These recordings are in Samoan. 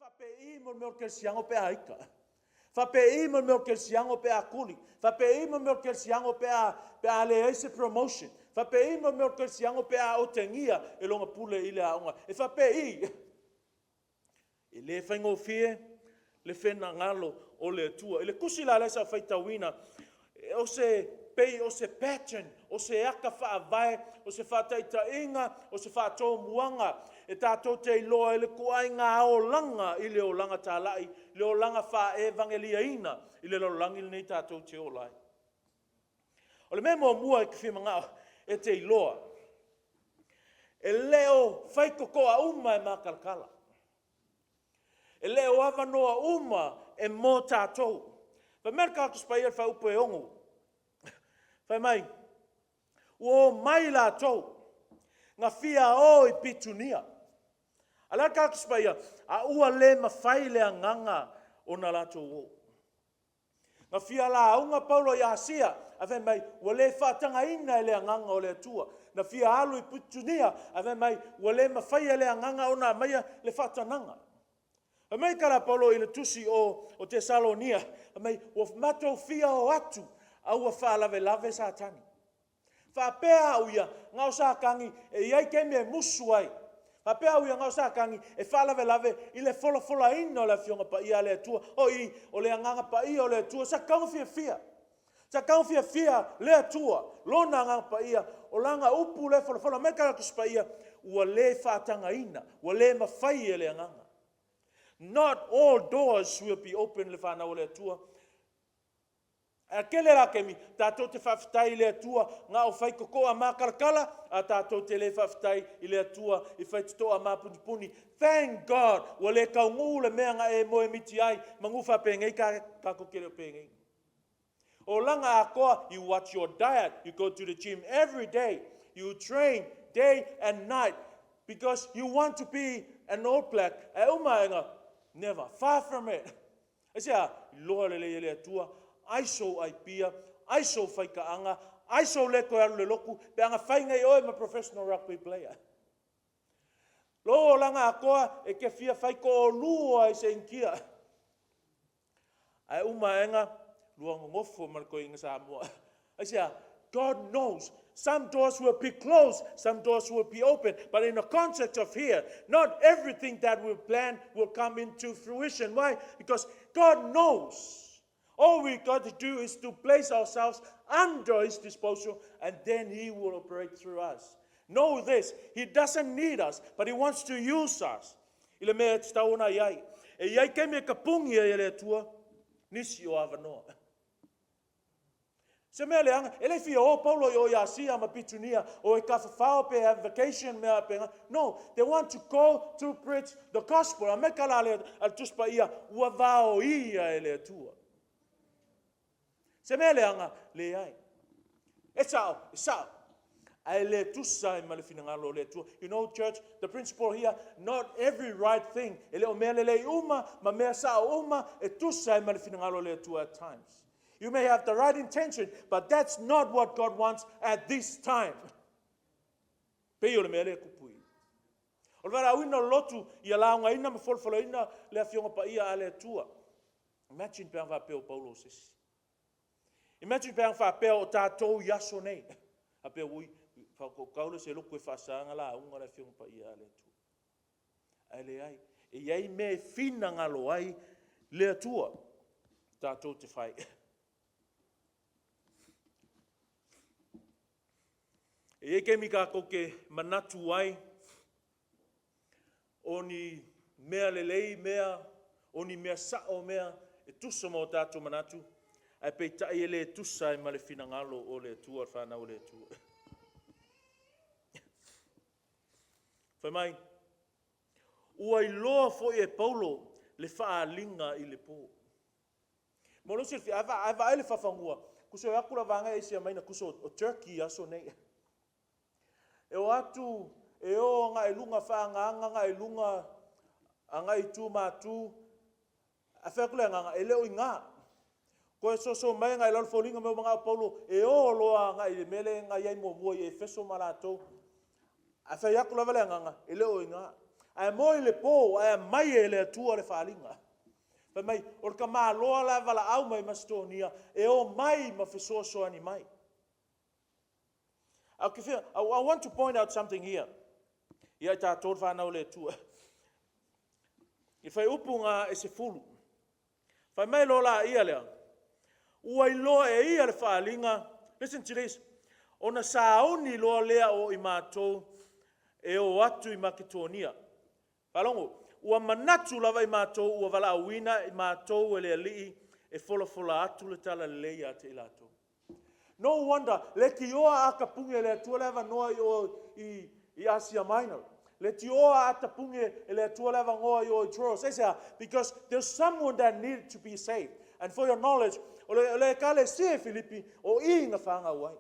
Faapei mo le mea o le kerisiano pe a ika. Faapei mo le mea o le kerisiano pe a kuli. Faapei mo le mea o le kerisiano pe a leai se promotion. Faapei mo le mea o le kerisiano pe a otegia e lona pule i le aoga. E faapei. E le faigofie le finagalo o le Atua. I le tusi la lea sa faitauina, o se pei o se pattern, o se aka faavae, o se faataitaiga, o se faatomuaga e tatou te iloa ai le ituaiga olaga i le olaga talai, le olaga faa-evageliaina i le lalolagi lenei tatou te ola ai. O le mea muamua e te fia manao e te iloa, e le o faitotoa uma e matalatala. E le o avanoa uma e mo tatou. Fai mai le Tagata Paia i le Fuaiupu 6, fai mai, ua omai latou na fia o i Pitunia. A o le a le Tagata Paia? A ua le mafai le agaga ona latou o. Na fia lauga Paulo i Asia, ae fai mai, ua le faatagaina e le agaga o le Atua. Na fia alu i Pitunia, ae fai mai, ua le mafaia e le agaga ona aumaia le faatanaga. Fai mai tala a Paulo i le tusi o Tesalonia, fai mai, ua matou fia o atu, a ua faalavelave Satani. Faapea au ia, na o Satani e i ai taimi e musu ai. Faapea au ia, na o Satani e faalavelave i le folafolaina o le Afioga Paia a le Atua. O i, o le Agaga Paia o le Atua, sa tatau ona fiafia. Sa tatau ona fiafia le Atua, Lona Agaga Paia, o Lana upu lea e folafola mai le tala a le Tusi Paia, ua le faatagaina, ua le mafai e le agaga. Not all doors will be open, le fanau a le Atua. Ae tele la taimi, tatou te faafetai i le Atua na o faitotoa matalatala, ae tatou te le faafetai i le Atua i faitotoa mapunipuni. Thank God, ua le taunuu le mea na e moemiti ai, manu faapenei tatou te le o penei. Olaga atoa, you watch your diet, you go to the gym every day, you train day and night because you want to be an All Black. Ae uma aega, never, far from it. Aisea? Iloa lelei e le Atua, ai sou ai pia, ai sou faitaaga, ai sou le toe alu i le lotu, pe ana fai nei oe ma professional rugby player. Lou olaga atoa e te fia faitoalua i se Initia. Ae uma aega, lua nonofo ma le toeaina Samoa. Aisea? God knows. Some doors will be closed, some doors will be open. But in the context of here, not everything that we plan will come into fruition. Why? Because God knows. All we got to do is to place ourselves under His disposal, and then He will operate through us. Know this, He doesn't need us, but He wants to use us. I le mea e tatau ona i ai. E i ai taimi e tapugi ai e le Atua, nisi o avanoa. Se mea leaga, e le fia o Paulo i o i Asia ma Pitunia, o e tafafao pe have vacation mea pe. No, they want to go to preach the gospel. A me ka la le al Tusi Paia, ua vaoia e le Atua. Se mea leaga, leai. E sao, e sao. Ae le tusa ai ma le finagalo o le Atua. You know, church, the principle here, not every right thing, e le o mea lelei uma, ma mea sao uma, e tusa ai ma le finagalo o le Atua at times. You may have the right intention, but that's not what God wants at this time. Pei o le mea lea tupu i. O le valaauina o le lotu, ia laugaina ma folafolaina le Afioga Paia a le Atua. Imagine pe ana faapea o Paulo se isi. Imagine pe ana faapea o tatou i aso nei. A pea ui, whakatau le se lotu e faasaga lauga le Afioga Paia a le Atua. Ae leai, e i ai mea e finagalo ai le Atua tatou te fai. E i ai taimi tatou te manatu ai o ni mea lelei mea, o ni mea sao mea, e tusa ma o tatou manatu, ae peitai e le tusa ai ma le finagalo o le Atua, le fanau o le Atua. Fai mai, ua iloa foi e Paulo le faaaliga i le po. Mo lou silafia, a vaai le fafanua, kuso e atu la vaega Asia Minor, kuso o Turkey i aso nei. E o atu, e o agai luga faaagaaga agai luga, agai i tu matu, ae fai atu le agaga, e le o i ina. Toe soso mai agai lalo foliga mai ua manao Paulo e o loa agai i le mea lea na i ai muamua i Efeso ma latou. Ae fai atu lava le agaga, e le o i ina. Ae moe i le po ae aumai e le Atua le faaaliga. Fai mai, o le tamaloa la e valaau mai Masetonia e omai ma fesoasoani mai. I want to point out something here. Ia i tatou le fanau a le Atua. I fuaiupu e 10. Fai mai loa laia lea, ua iloa e ia le faaaliga, listen to this, ona sauni loa lea o i matou e o atu i Maketonia. Faalogo, ua manatu lava i matou ua valaauina i matou e le Alii e folafola atu le talalelei ia te i latou. No wonder, leitioa a tapuni e le Atua le avanoa i o i Asia Minor. Leitioa a tapuni e le Atua le avanoa i o i Troas. Aisea? Because there's someone that needed to be saved. And for your knowledge, o le ekalesia i Filipi, o i na fanau ai.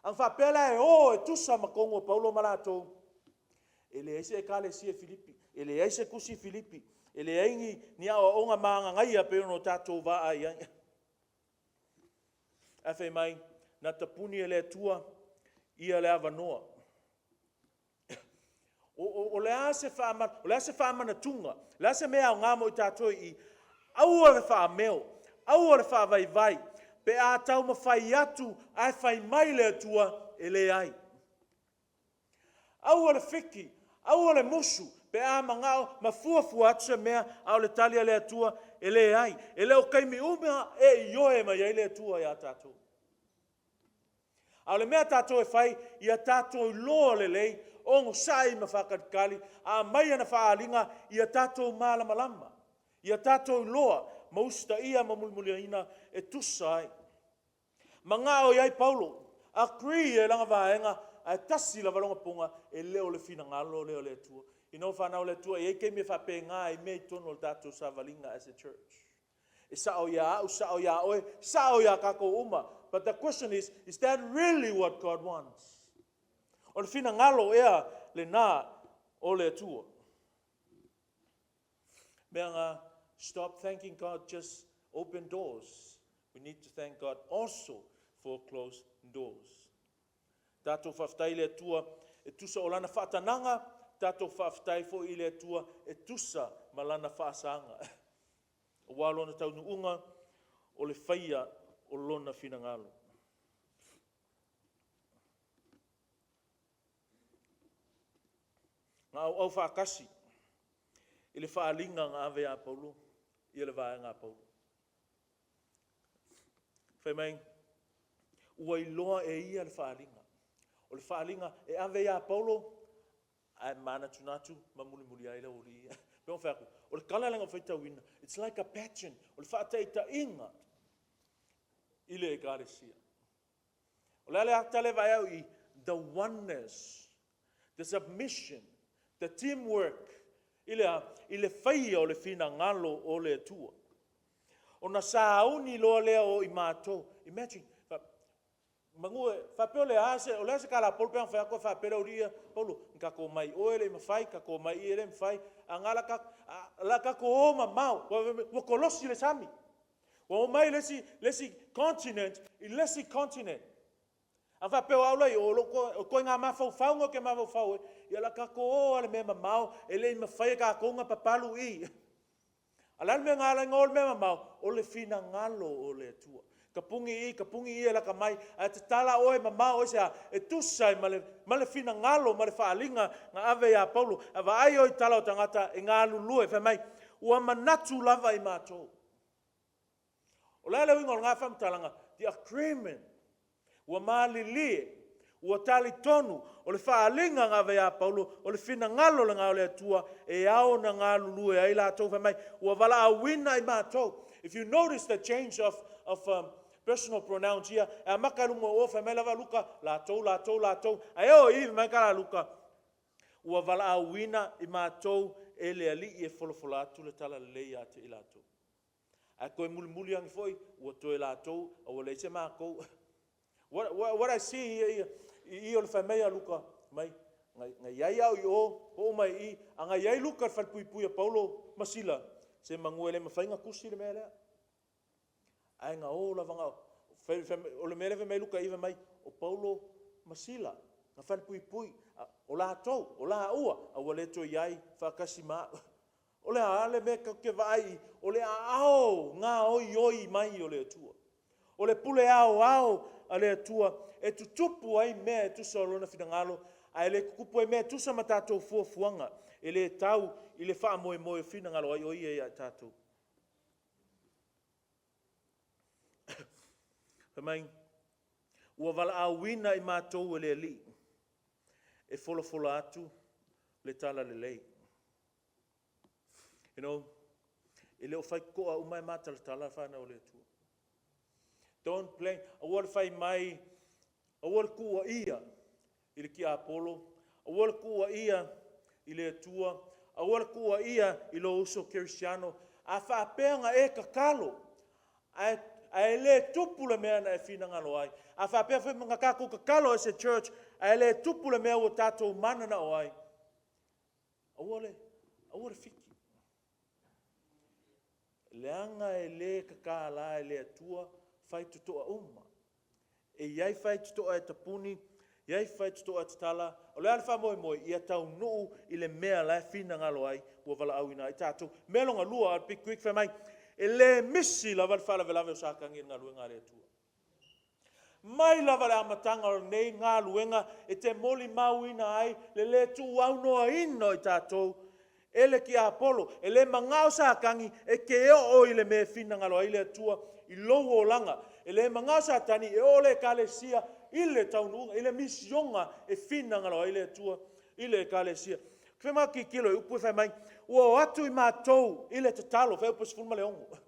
A na faapea la e o e tusa ma tonu o Paulo ma latou, e leai se ekalesia i Filipi, e leai se tusi i Filipi, e leai ni aoaoga ma pei ona tatou vaai ai. Ae fai mai, na tapuni e le Atua ia le avanoa. O le a se faamanatuga, o le a se mea aoga mo i tatou i i, aua le faameo, aua le faavaivai, pe a taumafai atu ae fai mai le Atua, e leai. Aua le fiki, aua le musu, pe a manao ma fuafua atu se mea, a o le tali a le Atua, e leai. E le o taimi uma e ioe mai ai le Atua ia tatou. A o le mea tatou e fai, ia tatou iloa lelei, onosai ma faatalitali, a aumai ana faaaliga, ia tatou malamalama, ia tatou iloa ma usitaia ma mulimuliaina e tusa ai. Manao i ai Paulo, agree e lana vaega, ae tasi lava lona pona, e le o le finagalo lea o le Atua. Ina ua fanau le Atua, e i ai taimi e faapena ai mea i totonu o le tatou savaliga as a church. E sao ia au, sao ia oe, sao ia tatou uma. But the question is that really what God wants? O le finagalo ea lena o le Atua. Mea nga, stop thanking God just open doors. We need to thank God also for closed doors. Tatou faafetai i le Atua e tusa o lana faatanaga, tatou faafetai foi i le Atua e tusa ma lana faasaga. Aua lona taunuuga o le faia o lona finagalo. Na auau faatasi i le faaaliga na ave ia Paulo ia le vaega a Paulo. Fai mai, ua iloa e ia le faaaliga. O le faaaliga e ave ia Paulo, ae manatunatu ma mulimuli ai le aualii ia. Pe ona fai atu, o le tala lea na faitauina, it's like a pageant, o le faataitaiga i le ekalesia. O le a le ata le vaai au i the oneness, the submission, the teamwork, i le a, i le faia o le finagalo o le Atua. Ona sauni loa lea o i matou. Imagine, manu e, faapea o le a se, o le a se tala a Paulo pe ana fai atu e faapea le aualii ia, Paulo, na tatou omai i o e le i mafai, tatou omai i i e le mafai, a na o le a tatou o mamao, ua kolosi le sami. Ua omai le isi continent i le isi continent. A faapea o au la i o, o ituaiga mafaufauga ou te mafaufau ai, ia o le a tatou o lava i le mea mamao, e le i mafai e tatou ona papalu i i. A o le a le mea na ala ai ona o i le mea mamao? O le finagalo o le Atua. Tapuni i, tapuni i e lata mai, ae tatala oe mamao, aisea? E tusa ai ma le finagalo ma le faaaliga na ave ia Paulo. A vaai oe i tala o tagata e galulue, fai mai, ua manatu lava i matou. O le a le uiga o lena faamatalaga? The agreement. Ua malilie, ua talitonu, o le faaaliga na ave ia Paulo, o le finagalo lena o le Atua, e ao ona galulue ai latou. Fai mai, ua valaauina i matou. If you notice the change of personal pronouns here, e amata i luga o o, fai mai lava Luka, latou, latou, latou. Ae o i, fai mai tala Luka, ua valaauina i matou e le Alii e folafola atu le talalelei ia te i latou. Ae toe mulimuli ane foi, ua toe latou, a ua leai se matou. What I see here, i i o le fai mai a Luka, mai, na iai au i o, oo mai i, a na iai Luka i le falepuipui a Paulo ma Sila, se manu e le mafai ona tusi le mea lea. Ae na o lava, o le mea lea fai mai Luka i, fai mai, o Paulo ma Sila. Na falepuipui, o latou, o laua, a ua le toe i ai faatasi ma au. O le a le mea tatou te vaai i, o le aao gaoioi mai o le Atua. O le pule aoao a le Atua e tutupu ai mea e tusa o Lona finagalo, ae le tutupu ai mea e tusa ma tatou fuafuaga, e le tau i le faamoemoe e finagalo ai o Ia ia i tatou. Fai mai, ua valaauina i matou e le Alii e folafola atu le talalelei. You know, e le o faitotoa uma e matalatala fanau a le Atua. Don't blame, aua le fai mai, aua le tuuaia i le tiapolo, aua le tuuaia i le Atua, aua le tuuaia i lou uso kerisiano. A faapea na e tatalo, ae le tupu le mea na e finagalo ai, a faapea foi na tatou tatalo as a church, ae le tupu le mea ua tatou mananao ai, aua le, aua le fiki. Leaga e le tatala e le Atua faitotoa uma. E i ai faitotoa e tapuni, e i ai faitotoa e tatala. O le a le faamoemoe? Ia taunuu i le mea la e finagalo ai ua valaauina ai tatou. Mea lona lua, I'll be quick, fai mai, e le misi lava le faalavelave o Satani i le galuega a le Atua. Mai lava le amataga o lenei galuega e te molimauina ai le le tuuaunoaina o i tatou e le tiapolo. E le manao Satani e te oo i le mea e finagalo ai le Atua i lou olaga. E le manao Satani e oo le Ekalesia i le taunuuga, i le misiona e finagalo ai le Atua i le Ekalesia. Fai mai tilotilo i upu e fai mai, ua o atu i matou i le tatalo, fuaiupu 16.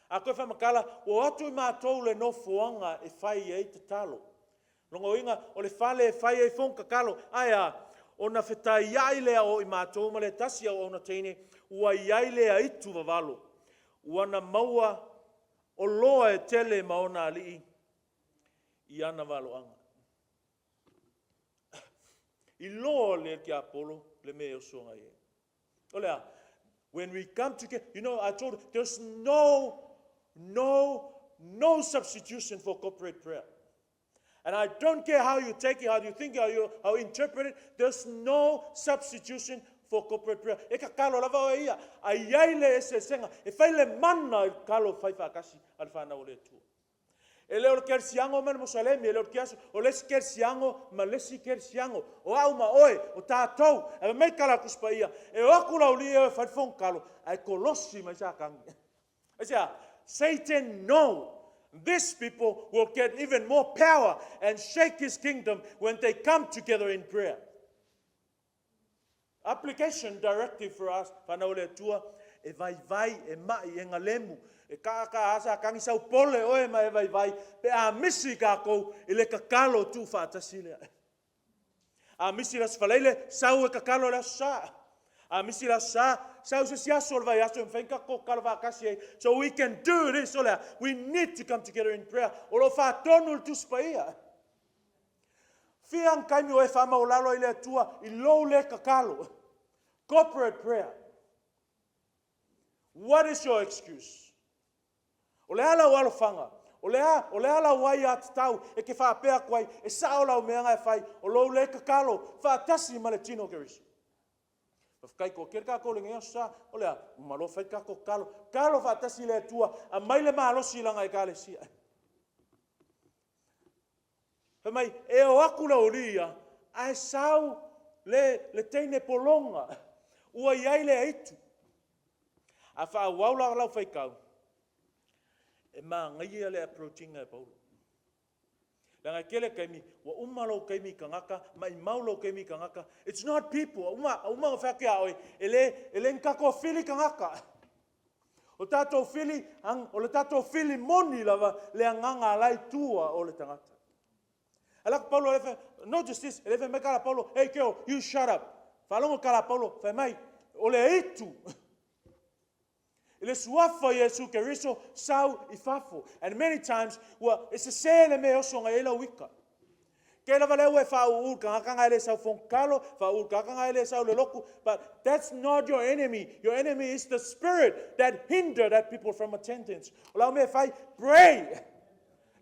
A toe faamatala, ua o atu i matou le nofoaga e fai ai tatalo. Lona uiga, o le fale e fai ai fono tatalo. Ae a? Ona fetaiai lea o i matou ma le tasi auauna teine, ua i ai le aitu vavalo, ua na maua oloa e tele ma ona alii i ana valoaga. Iloa le tiapolo le mea e oso agai ai. O le a? When we come together, you know, I told you, there's no substitution for corporate prayer. And I don't care how you take it, how you think, how you interpret it, there's no substitution for corporate prayer. E tatalo lava oe ia, a i ai le eseesega, e fai le mana i le tatalo fai faatasi a le fanau o le Atua. E le o le kerisiano ma le Musalemi, e le o le kiaso, o le isi kerisiano ma le isi kerisiano. O au ma oe, o tatou, ae fai mai tala a le Tusi Paia, e o atu le aualii ia e fai le fono tatalo, ae kolosi mai Satani. Aisea? Satan know these people will get even more power and shake his kingdom when they come together in prayer. Application directive for us, fanau o le Atua, e vaivai, e mai, e galemu, e kaa Satani sau pole oe ma e vaivai, pe a misi tatou i le tatalo tuufaatasi lea. A misi le Aso Faraile, sau e tatalo le Aso Sa. A misi le Aso Sa, sau se isi aso o le vaiaso e mafai ona tatou tatalo faatasi ai. So we can do this, o le a? We need to come together in prayer. O lo o faatonu le Tusi Paia. Fia ni taimi o e faamaualalo ai le Atua i lou le tatalo. Corporate prayer. What is your excuse? O le a lau alofaga? O le a lau aiatatau e te faapea atu ai, e sao lau mea na e fai, o lou le tatalo faatasi ma le tino o Keriso? Faafetai toatele tatou i lenei aso sa, o le a? Uma loa fai le tatou tatalo. Tatalo faatasi le Atua, aumai le malosi i lana Ekalesia. Fai mai, e o atu le aualii ia, ae sau le teine pologa, ua i ai le aitu. A faaauau la lau faitau, e manaia le approach-ina e Paulo. Leaga e tele taimi, ua uma lou taimi i tagata, maimau lou taimi i tagata. It's not people. Uma ona fai atu ia oe, e le ni tatou fili tagata. O tatou fili, o le tatou fili moni lava le agaga la i tua o le tagata. Ala Paulo e fai, notice this, e le fai mai tala Paulo, "Hey girl, you shut up." Faalogo tala Paulo, fai mai, o le aitu. I le suafa o Iesu Keriso, sau i fafo. And many times, ua e sese le mea e oso agai ai lau ika. Ke lava lea ua e faauu le tagata na e le sau fono tatalo, faauu le tagata na e le sau le lotu. But that's not your enemy. Your enemy is the spirit that hinder that people from attendance. O lau mea e fai, pray.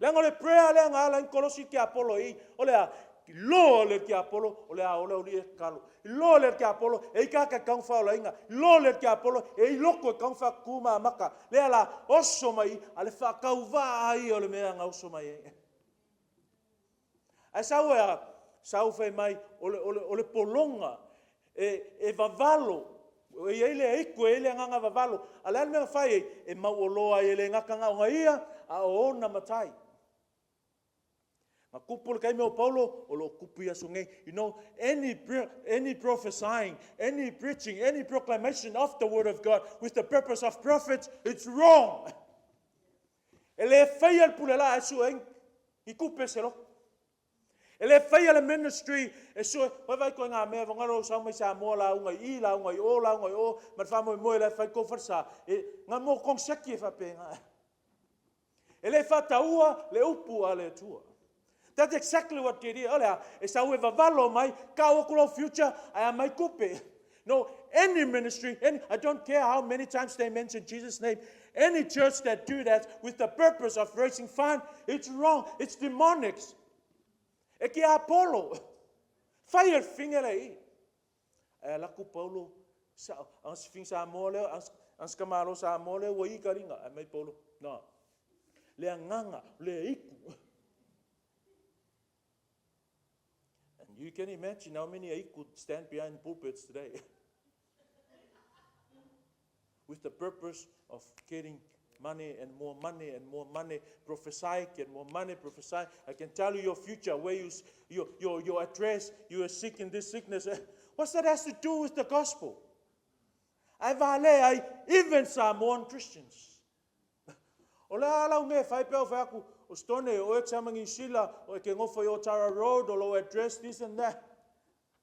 Leaga o le prayer lea na ala ai kolosi tiapolo i. O le a, Iloa le tiapolo o le a ola aualii ia e tatalo. Iloa le tiapolo e i ai tagata e tatau ona faolaina. Iloa le tiapolo e i ai loto e tatau ona faatutu ma amata. Lea la, oso mai i a le faatauvaa ia o le mea na oso mai ai. Ae sau e a? Sau fai mai o le, o le, o le pologa e, e vavalo, e i ai le aitu, e i ai le agaga vavalo. A o le a le mea na fai ai? E mauoloa ai e le gata na ona ia, a o ona matai. Na tupu i le taimi o Paulo, o lo o tupu i aso nei. You know, any, any prophesying, any preaching, any proclamation of the word of God with the purpose of profit, it's wrong. E le faia le pule laa e sue ai ni tupe se loto. E le faia le ministry e sue, vaai ituaiga mea, vagana lou sau mai Samoa, lauga i i, lauga i o, lauga i o, ma le faamoemoe la e fai le tou falesa, e, na mo koneseti e faapena. E le faataua le upu a le Atua. That's exactly what did here. O le a, e sau e vavalo mai, tau atu lau future, ae aumai tupe. No, any ministry, any, I don't care how many times they mention Jesus' name, any church that do that with the purpose of raising fund, it's wrong, it's demonic. E tiapolo. Fai e le fine le i. Ae alu atu Paulo, sao, ang se fing Samoa lea, ang se tamalo Samoa lea ua i kaliga. Ae mai Paulo, no. Le agaga, le aiku. And you can imagine how many aiku stand behind pulpits today. With the purpose of getting money and more money and more money, prophesy, get more money, prophesy. I can tell you your future, where you, your, your, your address, you are sick in this sickness. What's that has to do with the gospel? Ae valea ai even Samoan Christians. O le a lau mea e fai pe a ou fai atu, o Stone, o oe e te sama Niu Sila, o e te nofo i Otara Road, o lou address, this and that.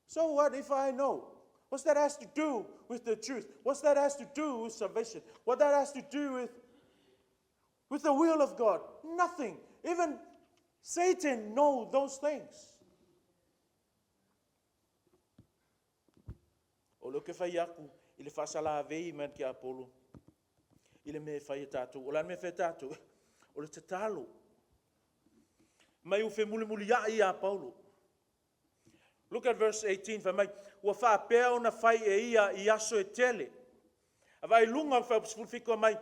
So what if I know? What's that has to do with the truth? What's that has to do with salvation? What that has to do with, with the will of God? Nothing. Even Satan know those things. O lea ou te fai atu i le faasalavei mai a le tiapolo i le mea e fai e tatou. O le a le mea e fai e tatou? O le tatalo. Mai ua femulimuliai ia Paulo. Look at verse 18, fai mai, ua faapea ona fai e ia i aso e tele. A vaai i luga o le fuaiupu 17 mai,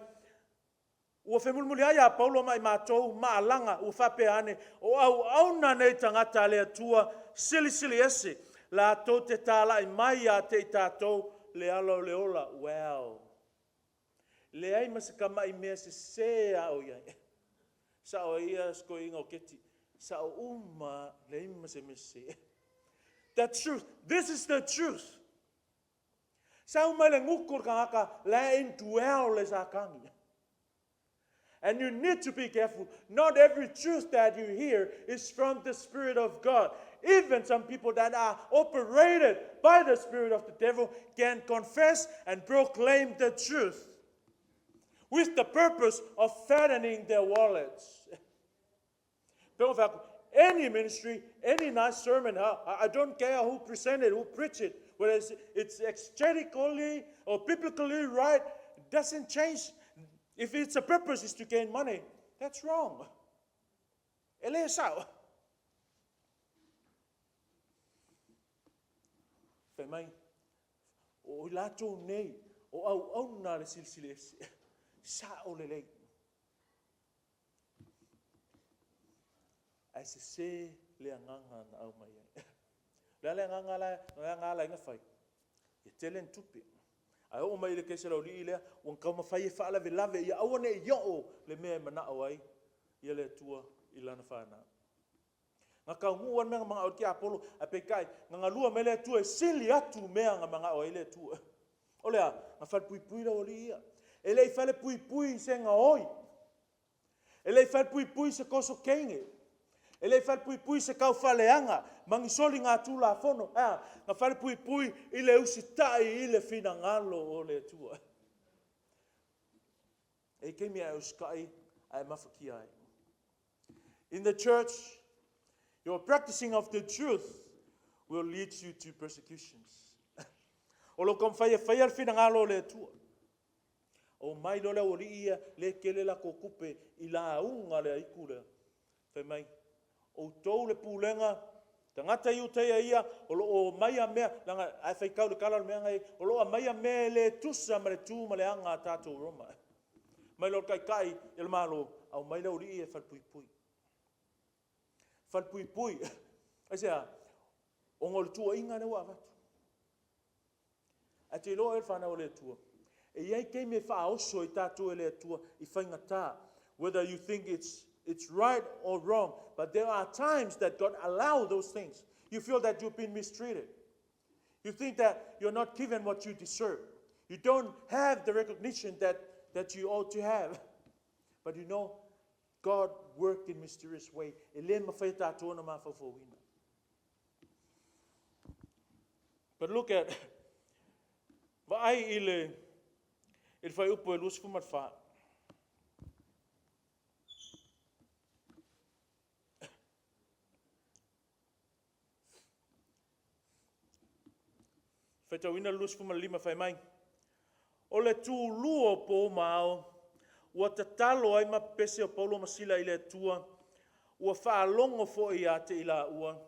Ua femulimuliai ia Paulo ma i matou maalaga, ua faapea ane, O auauna nei tagata a le Atua Silisili Ese, latou te talai mai ia te i tatou le ala o le ola. Well, leai ma se tamai mea sese a o i ai. Sao ai ia si toeaina o Keti, sao uma, leai ma se mea sese. The truth, this is the truth. Sau mai le gutu o le tagata la e indwell le Satani. And you need to be careful. Not every truth that you hear is from the Spirit of God. Even some people that are operated by the spirit of the devil can confess and proclaim the truth with the purpose of fattening their wallets. Any ministry, any nice sermon, I don't care who presented, who preached it, whether it's, it's exegetically or biblically right, doesn't change. If it's a purpose is to gain money, that's wrong. E le sao. Fai mai, o i latou nei, o auauna a le Silisili Ese, sao lelei. Ae sese le agaga na aumai ai. O le a le agaga la, o le agaga la na fai? Ia tele ni tupe. Ae oo mai i le kesi a le aualii lea, ua na taumafai e faalavelave ia aua ne i oo le mea e manao ai ia le Atua i lana fanau. Na taunuu lava le mea na manao ai le tiapolo, ae peitai, na galua mai le Atua e sili atu mea na manao ai le Atua. O le a? Na falepuipui le aualii ia. E le i falepuipui i se gaoi. E le i falepuipui i se toso teine. E le i falepuipui i se taufaaleaga ma ni soligatulafono. Ae a? Na falepuipui i le usitai i le finagalo o le Atua. E i ai taimi a e usitai ae mafatia ai. In the church, your practicing of the truth will lead you to persecutions. O lou taumafai e faia le finagalo o le Atua. Omai loa le aualii ia lea e tele latou tupe i lauga a le aitu lea. Fai mai, outou le pulega, Tagata Iutaia ia o lo o aumaia mea, leaga a e faitau i le tala o le mea na i ai, o lo o aumaia mea e le tusa ma le tu ma le aga a tatou Roma. Mai loa i le taitai o le Malo, aumai le aualii ia e falepuipui. Falepuipui. Aisea? Ona o le tuuaiga lea ua avatu. Ae te iloa oe le fanau a le Atua, e i ai taimi e faaoso ai tatou e le Atua i faigata. Whether you think it's right or wrong, but there are times that God allow those things. You feel that you've been mistreated. You think that you're not given what you deserve. You don't have the recognition that you ought to have. But you know, God worked in mysterious way. E le mafai e tatou ona mafaufauina. But look at, vaai i le fuaiupu e 24. Faitauina le 25 fai mai, O le tulua o po ma ao, ua tatalo ai ma pepese o Paulo ma Sila i le Atua, ua faalogo foi ia te i laua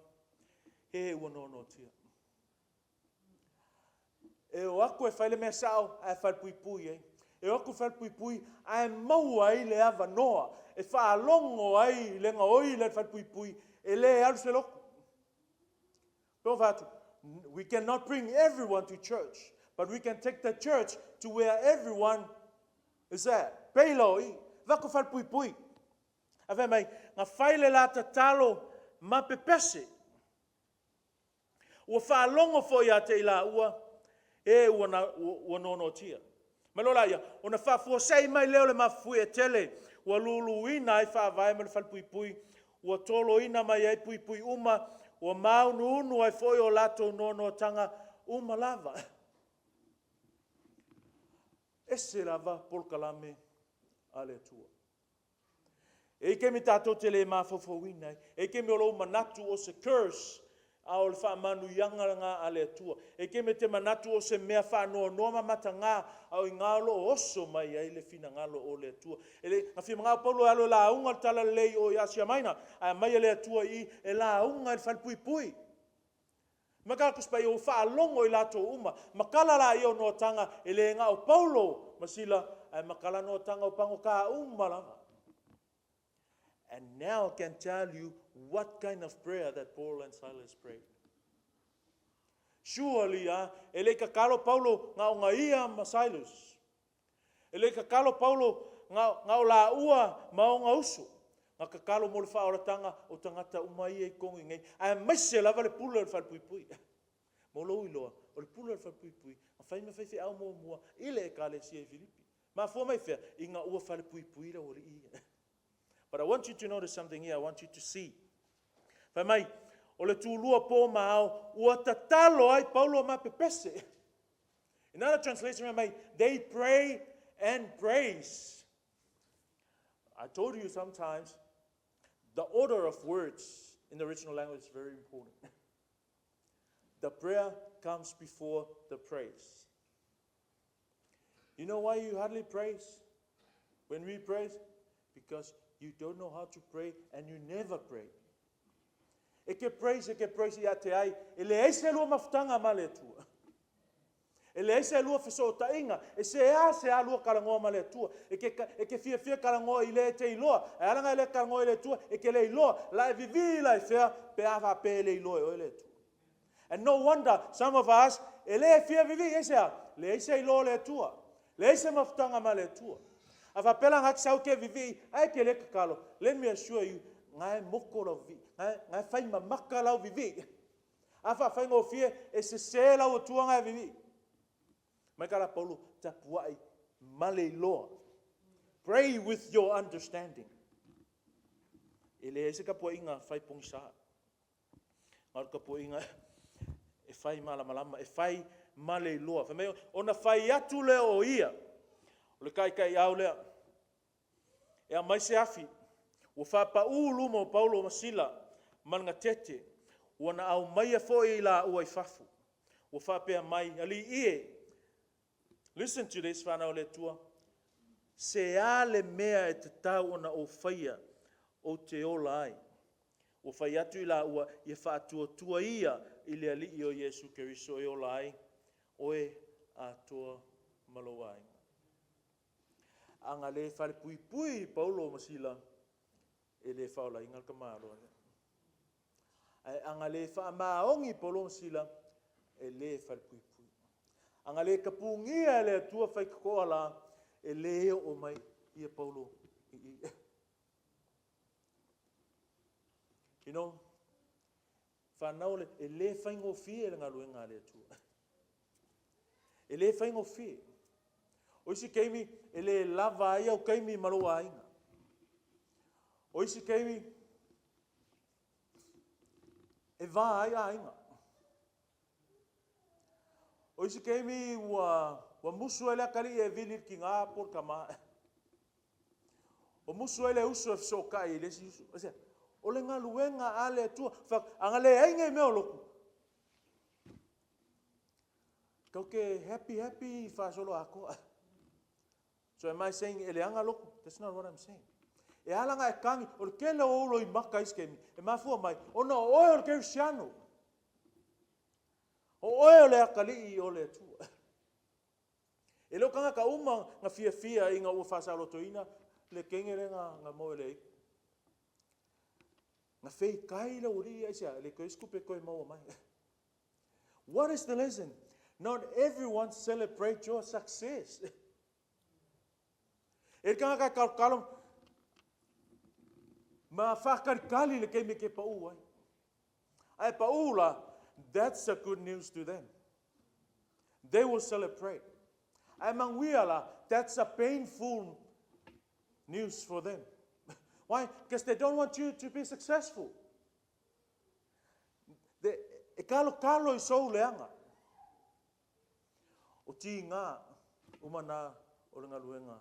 e ua noanoatia. E o atu e fai le mea sao ae falepuipui ai. E o atu e falepuipui ae maua ai le avanoa e faalogo ai le gaoi lea i le falepuipui e le alu se lotu. We cannot bring everyone to church, but we can take the church to where everyone is at. Peila o i, vako falepuipui. Ae fai mai, na fai le la tatalo ma pepese. Ua faalogo foi ia te i laua e ua noanoatia. Ma loa laia, ona faafuasei mai lea o le mafuie tele, ua luluina ai faavae ma le falepuipui, ua toloina mai ai puipui uma, ua māunuunu ai foi o latou noanoataga uma lava. Ese lava polokalame a le Atua. E i ai taimi tatou te le mafaufauina ai. E i ai taimi o lou manatu o se curse, a o le faamanuiaga lena a le Atua. E i ai taimi e te manatu o se mea faanoanoa ma mataga, a o i ina o lo o oso mai ai le finagalo o le Atua. E le, na fia manao Paulo e alu e lauga le talalelei i o i Asia Minor, ae aumai e le Atua i i e lauga i le falepuipui. Ma ka Tusi Paia ua faalogo i latou uma, matala laia o noataga e le na o Paulo ma Sila, ae matala noataga o pagota uma lava. And now I can tell you what kind of prayer that Paul and Silas prayed. Surely, e le i tatalo Paulo na ona ia ma Silas. E le i tatalo Paulo na o laua ma ona uso. Na tatalo mo le faaolataga o tagata uma ia i totonu i nei. Aemaise lava le pule o le falepuipui. Mo lou iloa, o le pule o le falepuipui, na fai ma faifeau muamua i le ekalesia i Filipi. Mafua mai fea, ina ua falepuipui le aualii ia. But I want you to notice something here. I want you to see. Fai mai, o le tulua po ma ao, ua tatalo ai Paulo ma pepese. In other translation, fai mai, they pray and praise. I told you sometimes, the order of words in the original language is very important. The prayer comes before the praise. You know why you hardly praise? When we praise? Because you don't know how to pray and you never pray. E ke praise, e ke praise ia te ai, e leai se lua mafutaga ma le Atua. E leai se lua fesootaiga, e se a se a lua talanoa ma le Atua. E ke fiafia talanoa i le e te iloa. E ala nga e le talanoa i le Atua, e ke le iloa. La e vivi la e fea, pe a faapea e le iloa e oe le Atua. And no wonder some of us, e le fia vivi, e se a, leai se iloa o le Atua. Leai se mafutaga ma le Atua. A faapea la ngā sau ke vivi, ai ke le kakalo. Let me assure you, ngā e moko lau vivi, ngā e whai mamaka lau vivi. A whaawhaingofie, e se se lau Atua ngā e vivi. Mai ka la Paulo, tapuai ma le iloa. Pray with your understanding. E leai se tapuaiga fai pogisa. Na o le tapuaiga e fai malamalama, e fai ma le iloa. Fai mai, ona fai atu lea o ia, o le taitaiau lea, e aumai se afi, ua faapau luma o Paulo ma Sila ma le gatete, ua na aumaia foi i laua i fafo. Ua faapea mai, alii e, listen to this, whanau le Atua, se a le mea e tatau ona ou faia o te ola ai. Ua fai atu i laua, Ia faatuatua ia i le Alii o Iesu Keriso e ola ai oe atoa ma lou aiga. A na le falepuipui Paulo ma Sila, e le faaolaina le tamaloa lea. Ae a na le faamaoni Paulo ma Sila, e le falepuipui. A na le tapunia e le Atua faitotoa la, e le oo mai ia Paulo i i. You know, fanau le, e le faigofie le galuega a le Atua. E le faigofie. O isi taimi, e le lava ai au taimi ma lou aiga. O isi taimi, e va ai aiga. O isi taimi ua musu ai le atalii e vili i le tina po o le tama. Ua musu ai le uso e fesootai i le isi uso. Aisea? O le galuega a le Atua. A na leai nei mea o lotu, tatou te happy happy faasoloatoa. So am I saying e leaga lotu? That's not what I'm saying. E ala ona e tagi, o le tele o ou loimata isi taimi, e mafua mai, ona o oe o le kerisiano. O oe o le atalii o le Atua. E le o tagata uma na fiafia ina ua faasaolotoina le teine lea na maua e le aitu. Na feitai le aualii, aisea? E le toe i ai se tupe e toe maua mai. What is the lesson? Not everyone celebrate your success. E le tagata e talotalo ma faatalitali le taimi e te pau ai. Ae pau la, that's a good news to them. They will celebrate. Ae manuia la, that's a painful news for them. Why? Because they don't want you to be successful. E talotalo i sou leaga. O tiga uma na o le galuega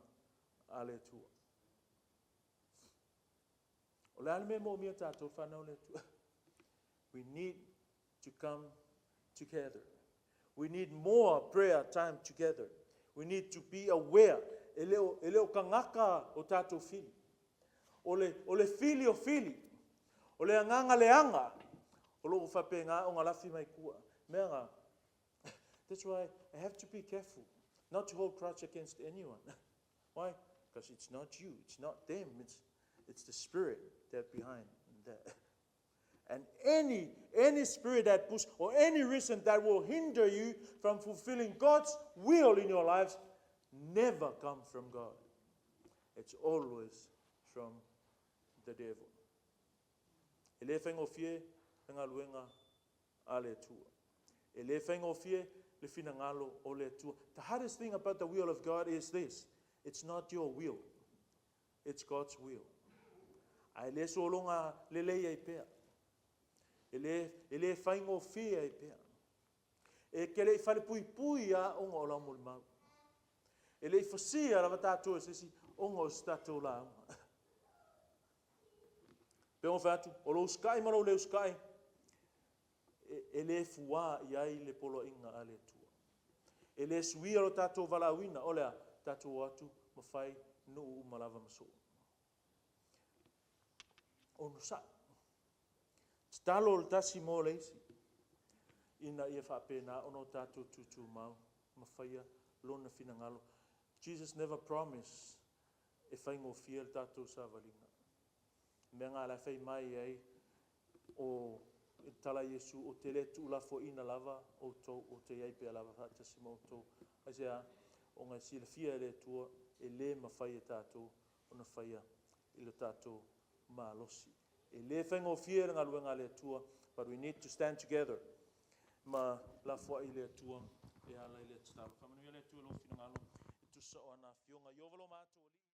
a le Atua. O le a le mea e moomia tatou fanau le Atua? We need to come together. We need more prayer time together. We need to be aware. E le o tagata o tatou fili. O le fili o fili. O le agaga leaga. O lo o faapena ona lafi mai tua. Mea na. That's why I have to be careful not to hold grudge against anyone. Why? Because it's not you, it's not them, it's the spirit that behind that. And any spirit that push or any reason that will hinder you from fulfilling God's will in your lives never come from God. It's always from the devil. E le faigofie le galuega a le Atua. E le faigofie le finagalo o le Atua. The hardest thing about the will of God is this. It's not your will. It's God's will. Ae le sologa lelei ai pea. E le faigofie ai pea. E te le i falepuipui a ona o lau molimau. E le i fasia lava tatou e se isi ona o se tatou lauga. Pe ona fai atu, o lou usikai ma lou le usikai, e le fuā i ai le poloaiga a le Atua. E le suia lo tatou valaauina, o le a, tatou o atu ma fai nuu uma lava ma soo. Onosai. Tatalo le tasi mo le isi, ina ia faapena ona o tatou tutumau ma faia lona finagalo. Jesus never promised e faigofie le tatou savaliga. Mea ngā la fai mai ai o tala Iesu o te le tuulafoaiina lava outou o te iai pea lava faatasi ma outou. Aisea, o ngai silafia e le Atua e le mafai e tatou ona faia i le tatou malosi. E le faigofie le galuega a le Atua, but we need to stand together. Ma lafoai le Atua e ala i le tatalo. Faamanuia le Atua i lou finagalo e tusa o ana afioga. Ieova lo matou Alii.